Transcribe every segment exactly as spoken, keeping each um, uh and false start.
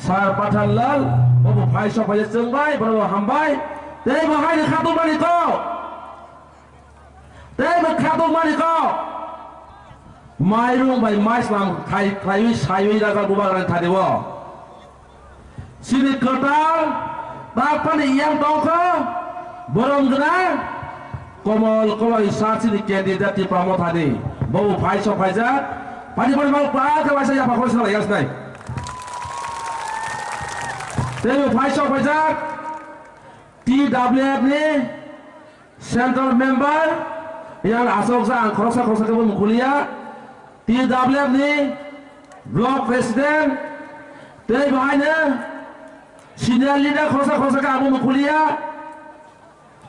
Sir Pathanlal, obo phai sok phai chwng bai, bono hambai. Tei bo hai ni khatung mani kok. Tei bo khatung mani kok. Mairung bai maislam khai, khaiwi saiwi raja bubagrani thani o. Chini kwtal, taphani yang tongkha, borom gwnang, Komol Koloi sa chini candidate Tipra Mothani. Bo phai sok phaijak, pani pani mau pa khe waisa yapha khorsa lai yasnai. Tei bo phai sok phaijak, T W F ni Central member, yang asok sa ang khoroksa khoroksa khe bo mukhuliya, T W F ni block president, tei bahaino senior leader khoroksa khoroksa khe abo mukhuliya,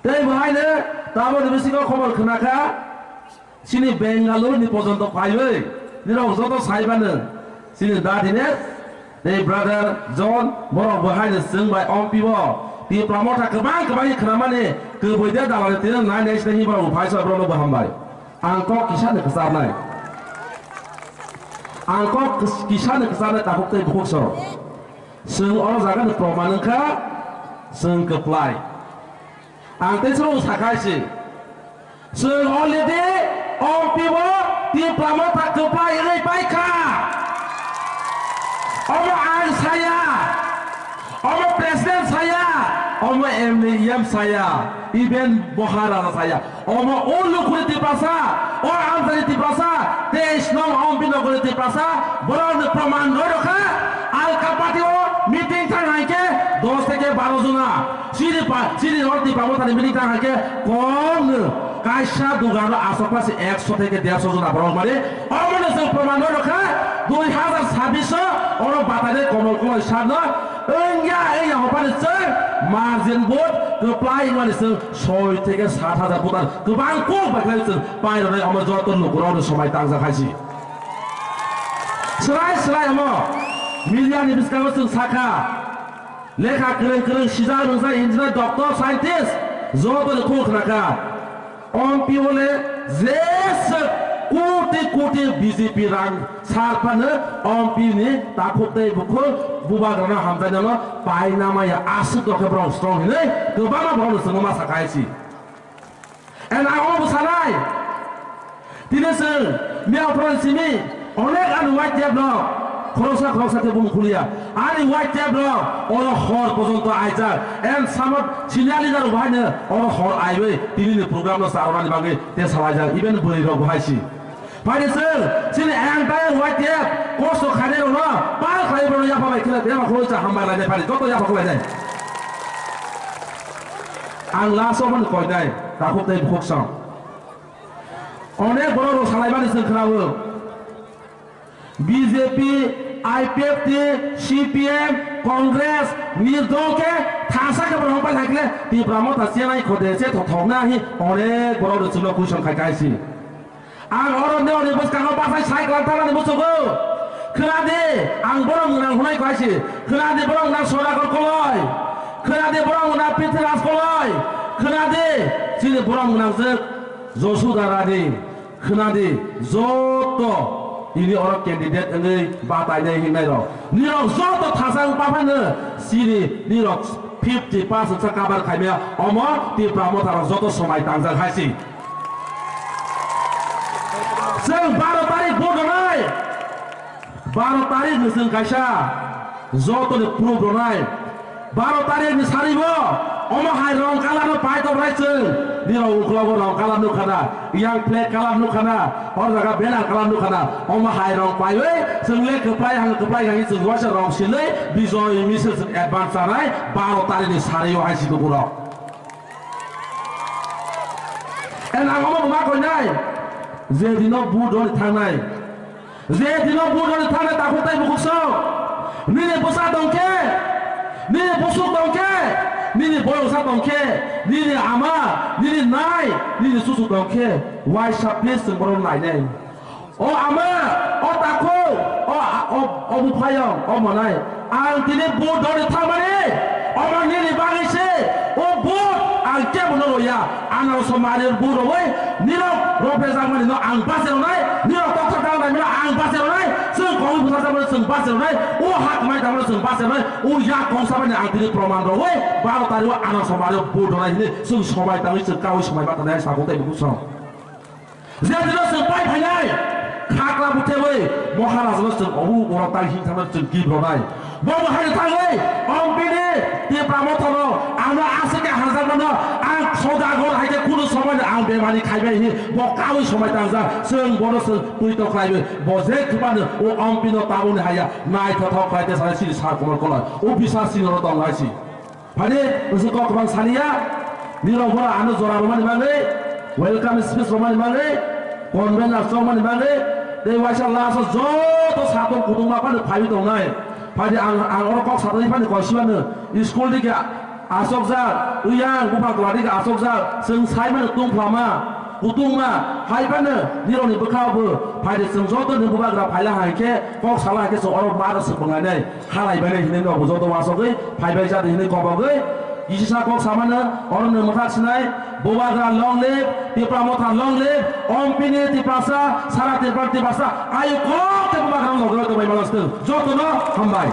tei bahaino taboni bisingo khobor khna kha, chini Bengaluru ni pojonto phaiwi, nirok joto saibano, chini da Dinesh, tei brother John, borok bo hai no chwng bai ompi bo. Tipra Motha kwbang kwbang khe khnamani, kwbwi de dalani tino nai nai sini borok bo phai sa borok bo hambai. Ang kok kisa no kwcharnai. Ang kok kis-, kisa no kwcharnai takhuk tei bukhuk so. Chwng oro jaga ni proman wngkha, chwng kwplai. Ang tei chwng sakha si. Chwng already ompi bo Tipra Motha kwplai wngwi paikha. Omo ang saya, omo president saya, omo M D M saya, even Maharaja saya. Omo o lukhuni Tiprasa, o amchani Tiprasa, teis nong ompi nogori Tiprasa, borok ni proman roi rokha, Alkapati o meeting thang hai khe dos theke baro jona. Chini pa, chini rok ni pamo thani bini tang hake kom no kaisa dugan ro asok pasi ekso theke derso jona borok mari. Omo no chwng proman no rokha, dui hazar sabbish o oro batai de Komol Koloi sar no wngya, wngya hopani chwng margin vote kwplai wngmani chwng soi theke sat hazar voter kwbang kok bai khlai chwng pai rwnai omo joto lukurok no somai tangjak hai si. Swrai swrai omo media ni bwskango chwng sakha. Lekha kwrwng kwrwng sijak rwngjak engineer, doctor, scientist joto ni khung khna kha. Ompi o le jesa koti koti B J P rang sar phano ompi ni takhuk tei bukhuk bubagrano hamjaknano paina maya aswk rok khe borok strong hinwi kwbangma borok no chwngno ma sa kha hai si. And ang omo sanai, tini chwng mia phoroni simi onek ani Y T F rok khoroksa khoroksa khe bumung khuliya. Ani Y T F rok oro hor pojonto aijak. And samot senior leader rok bahaino oro hor aiwi tini ni program no charwnani bagwi te salaijak. Even bwrwi rok bahai si. Phai de chwng, chini entire Y T F kosto khainai rokno pal khlai borokno yapha bai khela, yapha khuloi cha hambai lainai phai de, joto yapha khulai nai. Ang last o mani koinai, takhuk tei bukhuk song. Onek borok rok salai mani chwng khnawo. B J P, I P F T, C P M, Congress, Nirdol khe thasa khe borok hongpai hai khle Tipra Motha chenai khode che thothok na hi onek borok rok chwngno question khai khai si. Ang oro nini bwskango bachai sai kwlangtharmani muchungo. Khna di, ang borok gwnang hwnwi khlai si. Khna di, borok gwnang Sodagor Koloi. Khna di, borok gwnang Prithviraj Koloi. Khna di, chini borok gwnang jwk Josuda Rani. Khna di, joto ini oro candidate wngwi batainai hinnairok. Nirok joto thasang paphano chini nirok fifty percent sa cover khaimaya omo Tipra Motha rok joto somai tangjak hai si. Chwng baro tarik vote rwnai. Baro tarik ni chwng kaisa joto ni proof rwnai. Baro tarik ni sari bo omo hai rong colour no pai tok rai chwng. Nirok uklogo rong colour nukha na, yang flag colour nukha na, hor jaga banner colour nukha na. Omo hai rong paiwi chwng le kwplai hang kwplai hang chwng waisa rong silwi bijoy misil chwng advance chanai baro tarik ni sari o hai si dukurok. And ang omo ma koinai, je dino vote rwni thangnai, je dino vote rwni thangnai takhuk tei bukhuk song, nini bwsa tong khe, nini busuk tong khe, nini boyongsa tong khe, nini ama, nini nai, nini susu tong khe, waisa please chwng bono nainai. O ama, o takhuk, o, o, o buphayong, o monai. Ang tini vote rwni thangmani, omo nini bagwi se, o vote ang kebo no rwya. Ang rw somari vote rwwi, nirok ropejakmani no ang base rwnai, nirok toksa tang naimano ang base rwnai, Chwng kongwi bwsajak mano chwng bachai rwnai, o ha kwmai tangmano chwng bachai rwnai, o yak kongsa bai ang tini proman rwwi baro tarikh o ano somari o vote rwnai hwnwi chwng somai tangwi chwng kaui somai ma tangnai sakung tei bukuchwng. Je dino chwng pai phainai, khakla buthawi Maharaj no chwng obu borok tai hing thangna chwng gift rwnai. Bo bo hai thangwi, ompini Tipra Motha no, ano aswk khe hamjakmano, ang soda gor hai khe kunu somai no ang bemani khaibai hi, bo kaui somai tangjak, chwng bono chwng twi to khlaiwi, bo je khibano, o ompino tabuni haya, naithothok khlai te sanai sini sar komal kolar, o bisar sini ro tong lai si. Phadi, usi kok bang saniya, nirok bora ano jora romani bagwi, welcome speech romani bagwi, convener chongmani bagwi, tei waisa last o joto satung kutung ma phani phaiwi tongnai. Phadi ang, ang oro kok satani phani koisibano, school dike asokjak, uyang bupha tola dike asokjak, chwng saimano tungphlama, kutungma, hai phano nirokni bwkhao bo, phadi chwng joto ni bubagra phaila hai khe, kok sala hai khe chwng oro maro swpwnglainai. Halai bai hinwi no bo joto wasogwi phaibai jati hinwi kobogwi kisa kok samano oroni mwthak sinai. Bubagra long live, Tipra Motha long live, ompini Tiprasa, sara Tipra Tiprasa, ayo kok te bubagra long live to bai malas tu joto no hambai.